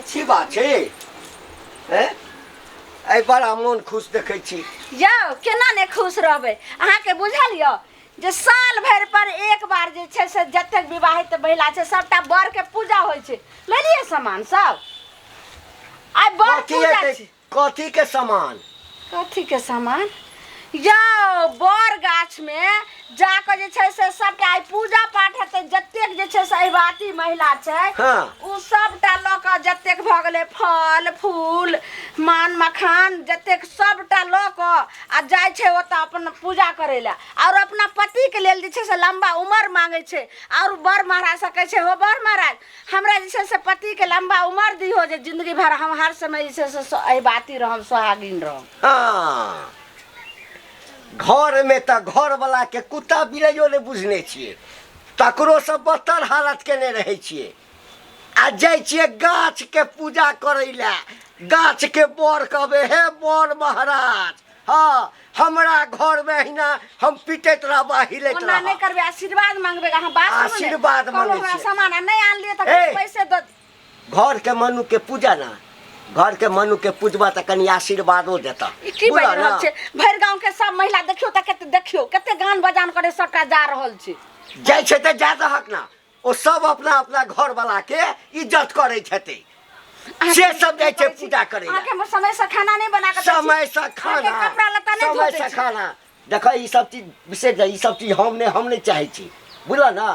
जाइ छी। की बात छै हैं? आइ बड़ा मोन खुश देखै छी। यौ, केना ने खुश रहबै? अहाँके बुझल यऽ जे साल भरि पर एक बार जे छै से जतेक विवाहित महिला छै सबटा बर के पूजा होइ छै। लेलियै सामान सब? आइ बर कथी पूजा हेतै? छै। कथी के सामान? कथी के सामान यौ? बर गाछ में जाकऽ जे छै से सबटा आइ पूजा पाठ हेतै। जतेक जे छै से अहिबाती महिला छै, ओ सबटा लऽ कऽ, जतेक भऽ गेलै फल फूल मान मखान जतेक, सबटा लऽ कऽ आ जाइ छै ओतऽ अपन पूजा करै लए, आओर अपना पतिके लेल जे छै से लम्बा उमर मांगै छै। आओर बर महाराजसँ कहै छै, हो बर महाराज, हमरा जे छै से पतिके लम्बा उमर दिहो जे जिंदगी भर हम हर समय जे छै से अहिबाती रहब, सोहागिन रहब। हाँ, घर में तऽ घर वाला के कुत्ता बिलाइयो नहि बुझने छियै, तकरो से बदतर हालत केने रहै छियै, आ जाइ छियै गाछ के पूजा करै लए, गाछ के बर कहबै, हे बर महाराज, हाँ, हमरा घर में अहिना हम पिटैत रहब आ हिलैत ओना नहि रहब। करबै, आशीर्वाद मांगबै। अहाँ बात सुनू ने। आशीर्वाद कहलहुँ मांगै हमरा छियै। सामान आ नहि आनलियै तऽ ए! किछु पैसे दऽ। घर के मनु के पूजा ना, घर के मनु के पूजबा तऽ कनि आशीर्वादो देता। ई की बुझल बाजि रहल ना? छै? भरि गांव के सब महिला देखियौ तऽ कते, देखियौ कते गान बजान करे सबटा जा रहल छै। जाइ छै तऽ जा दहक ना, ओ सब अपना अपना घर वाला के इज्जत करै छथि, से सब जाइ छै पूजा करै लए। अहाँके हम समय से खाना नहि बना कऽ दै छी। समय से खाना, अहाँके कपड़ा लत्ता नहि धो समय दै से छी। खाना। देख, ई सब चीज विशेष ई सब चीज हम नहि चाहै छी, बुझल ना?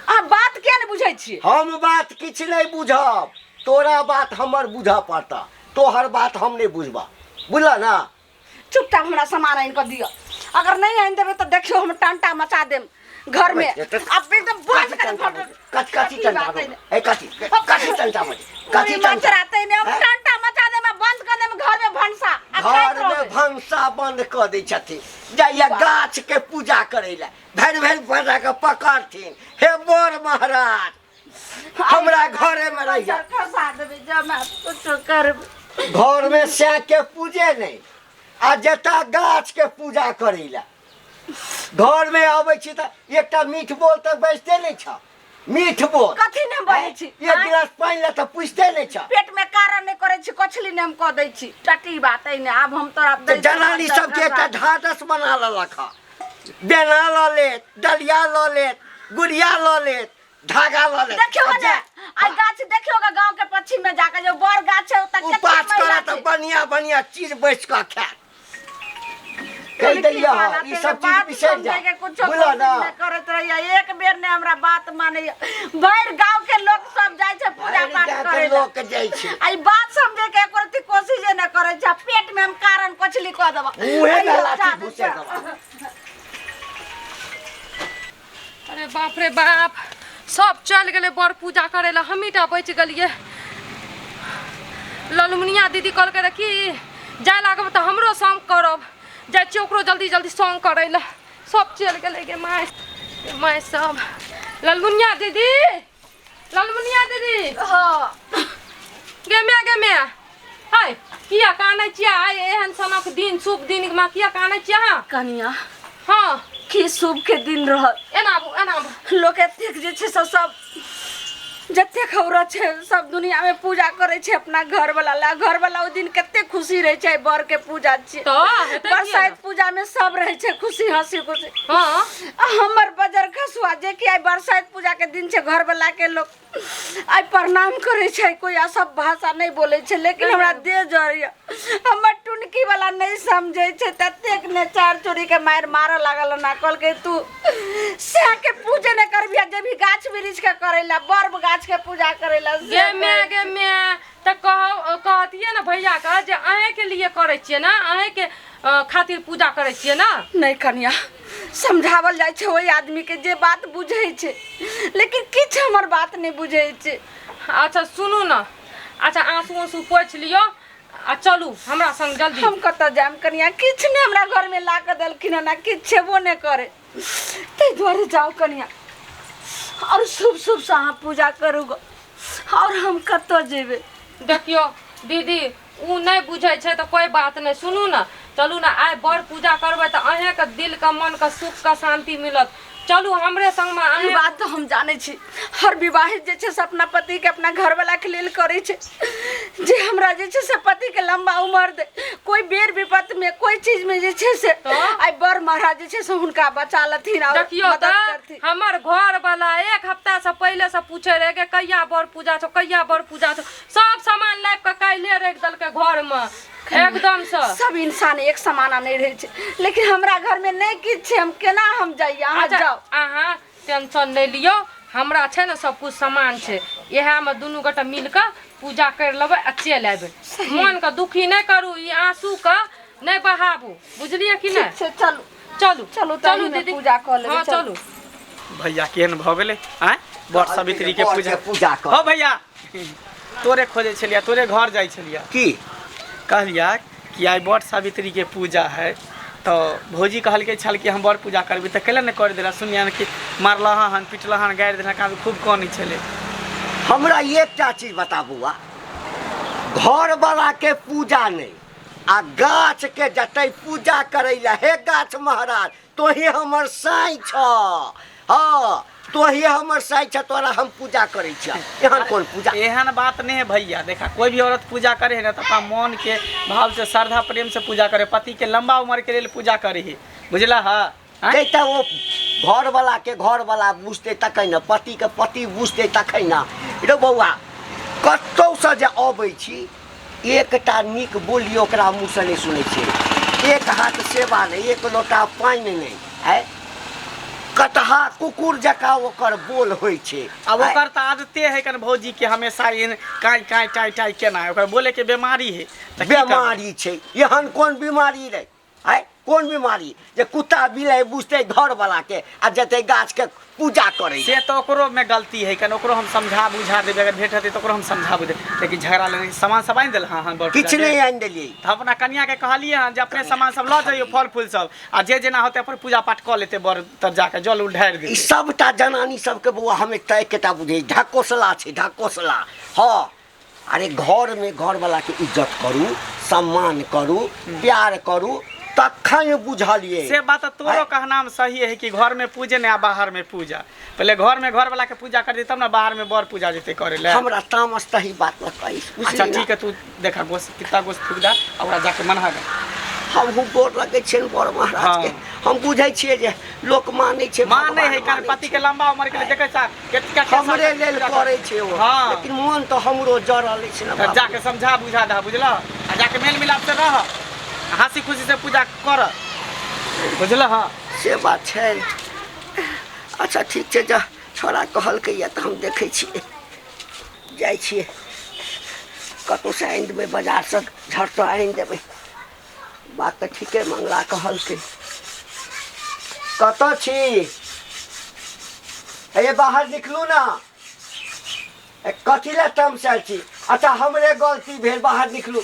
अहाँ बात किया नहि बुझै छियै? हम बात किछु नहि बुझब, तोरा बात हमर बुझऽ पड़तऽ, तोहर बात हम नहि बुझबऽ, बुझल ना? चुपचाप हमरा सामान आनि कऽ दिअ। अगर नहि आनि देबै तऽ देखियौ, हम टंटा मचा देम घर में। अब एकदम बंद कथी कर। टंटा मचे? कथी कथी टंटा मचे? ए, कथी कथी टंटा मचे? कथी टंटा मचराते ने हम हैं? टंटा मचा देम आ बंद कर देम घर में भनसा आ खाइत घर में रहबै। भनसा बंद कऽ दै छथिन। जाइया गाछ के पूजा करै लए, भरि भरि बजा कऽ पकड़थिन, हे बर महाराज, हमरा घरे में रहिया। खसा देबै जमा कुछो करबै। घर में सै के पूजे नहीं आ जेता गाछ के पूजा करै लए। घर में अबै छी तऽ एकटा मीठ बोल तऽ बजिते नहि छ, मीठ बोल। कथी नहि बजै छी? एक गिलास पानि लए तऽ पुछते नहि छ। पेट में कारण नहि करै छी, कछली नहि हम कऽ दै छी। टटी बात अइ ने, आब हम तोरा तऽ दै छी, जनानी सबके एकटा ढाढस बना लेलक हँ, बेना लऽ लेत, डलिया लऽ लेत, गुड़िया लऽ लेत, धागा लऽ लेत। देखियौ आ ने आइ गाछ देखियौ गे, गांव के पश्चिम में जाके जो बड़ गाछ छै ओतऽ कतेक उपास महिला करत छै। बढ़िया बढ़िया चीज बैस कऽ खायत। कहि देलियै हँ, ई सब चीज बिसरि जा, बुझल ना? करैत रहैया, एक बेर ने हमरा बात मानैया। भरि गांव के लोक सब जाइ छै पूजा भरि पाठ गाँवके करै लए। लोक जाइ छै। आ ई बात समझे के एको रत्ती कोशिश नहि करै छै। पेट में हम कारण कोछली कऽ देबऽ। मुँहे में अइयो लाठी जा दै घुसे छै। देबऽ। अरे बाप रे बाप, सब चलि गेलै बड़ पूजा करै लए, हमही टा बचि गेलियै। ललमुनिया दीदी कहलकै रहे कि जाय लागब तऽ हमरो संग करब। जाइ छियै ओकरो जल्दी जल्दी संग करै लए। सब चलि गेलै गे माय, गे माय सब। ललमुनिया दीदी, ललमुनिया दीदी। हाँ। गे माय, गे माय, हाय, किया कानै छियै आइ एहन सनक दिन, शुभ दिन मे किया कानै छियै अहाँ? कनिया। हाँ। की शुभ के दिन रहत? एना आबू, एना आबू। लोक एतेक जे छै से सब जतेक औरत छै सब दुनिया में पूजा करे छै अपना घर वाला ला। घर वाला ओ दिन कते खुशी रहे छै, बर के पूजा छै। तऽ हेतै किया बरसाइत ने? पूजा में सब रहे छै खुशी, हंसी खुशी। हाँ। आ हमर बजर खसुआ जे कि आइ बरसाइत पूजा के दिन छै, घर वाला के लोक आइ प्रणाम करे छै, कोई असभ भाषा नहीं बोले छै, लेकिन हमरा देह जरैया। हमर टुनकी वाला नहीं समझे छै, ततेक ने चार चोरी के मारि मारऽ लागल ना। कहलकै तू सएह के पूजे नहि करबी, जे भी गाछ वृक्ष के करैला, बड़ गाछ के पूजा करैला से गे my, करै। गे my, तऽ कहतियै ने भैया के जे अहेंके लिए करै छियै ने, अहेंके खातिर पूजा करै छियै ने। नहीं कनिया, समझावल जाइ छै ओहि आदमी के जे बात बुझै छै, लेकिन किछु हमर बात नहि बुझै छै। अच्छा सुनू ने, अच्छा आंसू उंसू पोछि लियौ आ चलू हमरा संग जल्दी। हम कतऽ जायब कनिया? किछु नहि हमरा घरमे ला कऽ देलखिन हन आ किछु छेबो नहि करै, ताहि दुआरे जाउ कनिया, आओर शुभ शुभसँ अहाँ पूजा करू गऽ, आओर हम कतऽ जेबै? देखियौ दीदी, ओ नहि बुझै छै तऽ कोइ बात नहि। सुनू ने, चलू ने, आइ बड़ पूजा करबै तऽ अहेँके दिलके मनके सुखके शान्ति मिलत। चलू हमरे संगमे ई अहें बात तऽ हम जानै छी हर विवाहित जे छै से अपना पतिके अपना घरवलाके लेल करै छै जे हमरा जे छै से पतिके लम्बा उमर दे कोई बेर विपत में कोई चीज में जे छै से तऽ? आइ बड़ महाराज जे छै से हुनका बचा लथिन आओर देखियौ मदद तऽ करथिन हमर घर वाला एक हफ्ता से पहिले से पूछे रहे कि कहिया बड़ पूजा छौ कहिया बड़ पूजा छौ सब सामान लाबि कऽ काल्हिए राखि देलकै घर मे एकदम से सब इंसान एक समाना नहीं रहे छै लेकिन हमरा घर में नहीं किछु छै हम केना हम जाइए अहाँ अच्छा जाउ अहाँ टेंशन नहि लियौ हमरा छै ने सब कुछ सामान छै इएहमे दुनू गोटा मिल कऽ पूजा करि लेबै आ चलि अयबै मोनके दुखी नहि करू ई आँसूके नहि बहाबू बुझलियै कि नहि ठीक छै चलू चलू चलू तऽ चलू एहिमे दीदी पूजा कऽ लेबै, हँ चलू। चलू भैया केहन भऽ गेलै आँय बड़ सावित्री के बड़ पूजा के पूजा कर। हो भैया तोरे खोजै छलियै तोरे घर जाइ छलियै की कहलियै कि आइ बड़ सावित्री के पूजा है तऽ भौजी कहलकै छल कि हम बड़ पूजा करबै तऽ कैला नहि कर देला सुनिया कि मारलह हन पिटलह हन गारि देलक हन खूब कनै छलै हमरा एकटा चीज बता बौआ घरवला के पूजा नहि आ गाछ के जतै पूजा करै लए हे गाछ महाराज तोही हमर साईं छ हाँ तोही हमर साईं छ तोरा हम पूजा करै छियह एहन कोन पूजा एहन बात नहीं है भैया देखा कोई भी औरत पूजा करे है ना तो अपना मन के भाव से श्रद्धा प्रेम से पूजा करे पति के लंबा उम्र के लिए पूजा करे है बुझला हा आँय? जैते ओ घरवला के घरवला बुझतै तखन ने पतिके पति बुझतै तखन ने रे बौआ कतहुसँ जे अबै छी एकटा नीक बोली ओकरा मुँहसँ नहि सुनै छियै एक हाथ सेवा नहि एक लोटा पानि नहि आँय कटहा कुकुर जकाँ ओकर बोल होइ छै अब ओकर तऽ आदते है कन भौजी के हमेशा एहन काँय काँय टाइ टाइ केना ओकर बोले के बीमारी है तऽ की करबै? बीमारी छै एहन कोन बीमारी रे आँय कोन बीमारी जे कुत्ता बिलाइ बुझतै घरवलाके आ जेतै गाछके पूजा करै से तऽ ओकरो में गलती है कन ओकरो हम समझा बुझा देबै अगर भेंट हेतै तऽ ओकरो हम समझा बुझा लेकिन झगड़ा लेने सामान सब आनि देल हँ हँ बड़ किछु नहि आनि देलियै तऽ हम अपना कनिया के कहलियै हँ जे अपने सामान सब लऽ जइयौ फल फूल सब आ जे जेना होतै अपन पूजा पाठ कऽ लेतै बड़ तर जाके जल उल ढारि ई देतै सबटा जनानी सबके बौआ हमे तऽ एकेटा बुझै ढकोसला छै ढकोसला हँ अरे घरमे घरवलाके इज्जत करू सम्मान करू प्यार करू तखन बुझलियै से बात तऽ तोरो कहना में सही है कि घर में पूजे नहीं आ बाहर में पूजा पहले घर में घर वाला के पूजा कर तब ना बाहर में बड़ पूजा जेते करे ले हमरा तामस तही बात लऽ कहै अच्छा ठीक है तू देखा गोस कितना गोस थूक दा आ ओकरा जाके मना दे हमहूँ गोर लगै छियनि बड़ महाराजके हम बुझै छियै जे लोक मानै छै मानै है भगवान कारण मानै पति छै। के लंबा उम्र के लिए देखै छा केतका के हमरे लेल करै छै ओ हाँ। लेकिन मोन तऽ हमरो जरल अछि ने तऽ बाबू। जाके समझा बुझा दह बुझल आ जाके मेल मिलाप से रह हंसी खुशी से पूजा कर बुझल हाँ से बात छै अच्छा ठीक छै जा छोड़ा कहलकै यऽ तऽ हम देखै छियै जाइ छियै कतहुसँ आनि देबै बाजारसँ झटसँ आनि देबै बात तऽ ठीके मंगला कहलकै कतऽ छी हे बाहर निकलू ना ए, कथी लए तमसायल छी अच्छा हमरे गलती भेल बाहर निकलू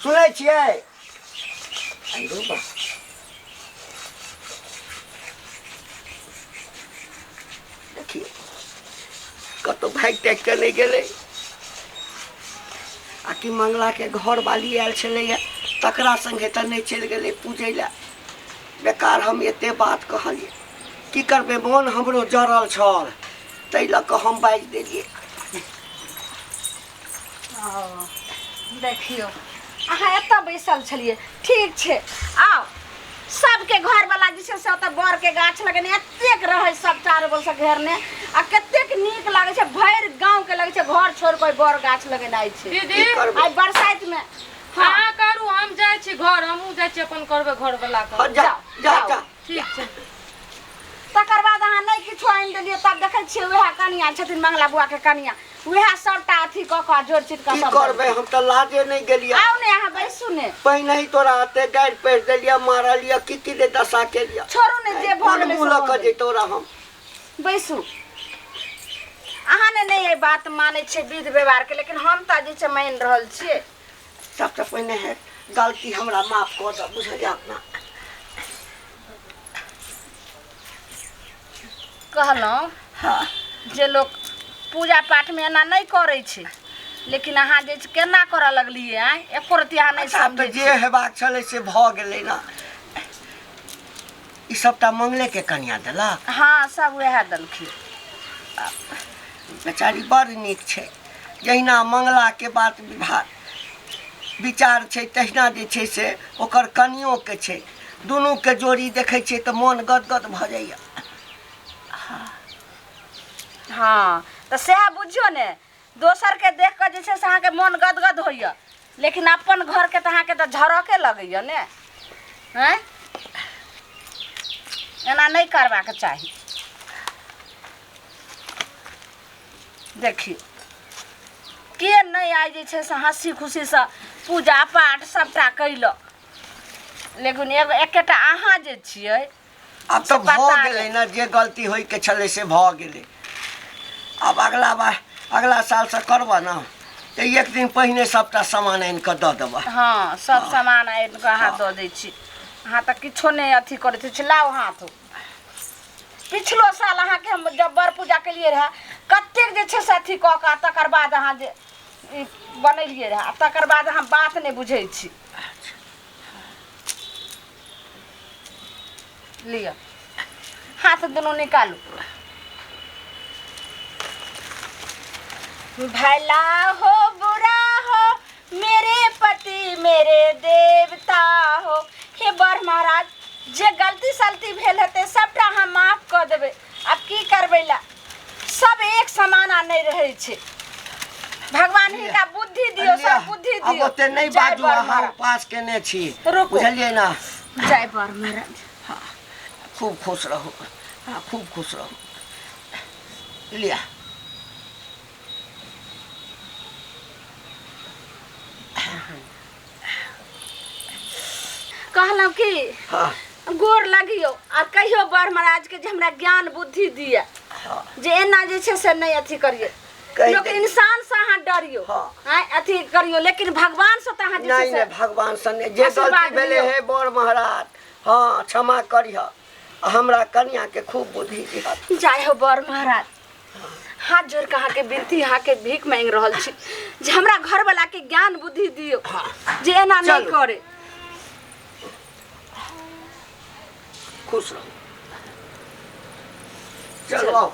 सुनै छियै आइरो बा। देखियौ कतहु भागि तागि कऽ नहि गेलै आ कि मंगलाके घरवाली आयल छलैए तकरा सङ्गे तऽ नहि चलि गेलै पूजै लए बेकार हम एते बात कहलियै की करबै मोन हमरो जरल छल ताहि लऽ कऽ हम बाजि देलियै देखियौ अहाँ एतऽ बैसल छलियै ठीक छै आउ सबके घरवला जे छै से ओतऽ बड़के गाछ लगेने एतेक रहै सब चारू बगलसँ घेरने आ कतेक नीक लागै छै भरि गाँवके लगै छै घर छोड़ि कऽ बड़ गाछ लगेनाइ छै दीदी की करबै आइ बरसाइतमे हँ अहाँ करू हम जाइ छी घर हमहूँ जाइ छी अपन करबै घर वाला के हँ, जा जा जा ठीक छै तकर बाद अहाँ नहि किछो आनि देलियै तब देखै छियै वएह कनिया छथिन मंगला बुआके कनिया वएह सबटा अथी कऽ कऽ जोड़ चिट कऽ की सब करबै हम तऽ लाजे नहि गेलियै आउ ने अहाँ बैसू ने पहिने ही तोरा एते गारि पढ़ि देलियै मारलियै की की रे दशा केलियै छोड़ू ने जे भऽ कोन गेलै से मुँह लऽ भऽ कऽ गेलै। जैतौ रह हम बैसू अहाँ ने नहि एहि बात मानै छियै विध व्यवहारके लेकिन हम तऽ जे छै मानि रहल छियै सबसँ पहिने है गलती हमरा माफ कऽ दऽ बुझलियै अपना कहलहुँ हँ जे लोक पूजा पाठमे एना नहि करै छै लेकिन अहाँ जे छै केना करऽ लगलियै आँय एको रत्ती अहाँ नहि अच्छा आब तऽ समझै जे हेबाक छलै से भऽ गेलै ने ई सबटा मंगले के कनिया देलक? हाँ, सब वएह देलखिन। बेचारी बड़ नीक छै। जहिना मंगला के बात विभाग विचार छै तहिना जे छै से ओकर कनियो के छै। दुनू के जोड़ी देखै छियै तऽ मोन गदगद भऽ जाइए। हाँ, तऽ सएह बुझियौ ने, दोसरके देख कऽ जे छै से अहाँके मोन गदगद होइए, लेकिन अपन घरके तऽ अहाँके तऽ झरके लगैए ने। आँय, एना नहि करबाक चाही। देखियौ के नहि आइ जे छै से हँसी खुशीसँ पूजा पाठ सभटा कयलक, लेकिन एगो एकेटा अहाँ जे छियै। आब तऽ भऽ गेलै ने, जे गलती होइके छलै से भऽ गेलै। आब अगला बार अगला सालसँ करबऽ ने तऽ एक दिन पहिने सभटा सामान आनि कऽ दऽ देबऽ। हाँ, सब सामान आनि कऽ अहाँ दऽ दै छी। अहाँ तऽ किछो नहि अथी करैत छी। लाउ हाथ। पिछलो साल अहाँके हम जब बड़ पूजा केलियै रहए, कतेक जे छै से अथी कऽ कऽ तकर बाद अहाँ जे ई बनेलियै रहए, आ तकर बाद अहाँ बात नहि बुझै छी। लिअ, हाथ दुनू निकालू। भला हो बुरा हो मेरे पति मेरे देवता हो। हे बड़ महाराज, जे गलती सलती भेल हेतै सबटा अहाँ माफ कऽ देबै। आब की करबै ला, सब एक समाना नहि रहै छै। भगवान हिनका बुद्धि दियौ, सब बुद्धि आब दियौ। ओते नहि जय बाजू, बड़ अहाँ महाराज। उपास केने छी। रुकू। बुझलियै ने? जय बड़ महाराज। खूब खुश रहू। हाँ, खूब खुश रहू। लिअ। कहलहुँ कि हाँ, गोर लगियौ आ कहियौ बड़ महाराज के जे हमरा ज्ञान बुद्धि दिए, जे एना जे छै से नहि अथी करियै। कहि लोक दे। इंसान से अहाँ डरियौ, हाँ। आँय, अथी करियौ, लेकिन भगवान से तऽ अहाँ जे छै नहि से नहि, भगवान सने जे आशीर्वाद गलती भेलै लियौ। हे बड़ महाराज, हाँ, क्षमा करिह आ हमरा कनिया के खूब बुद्धि दिह। जय हो बड़ महाराज। हाथ जोड़ के अहाँके विनती, अहाँके भीख मांगि रहल छी जे हमरा घरवाला के ज्ञान बुद्धि दियौ जे एना नहि चलू। करे। खुश रहू। चलू, आउ।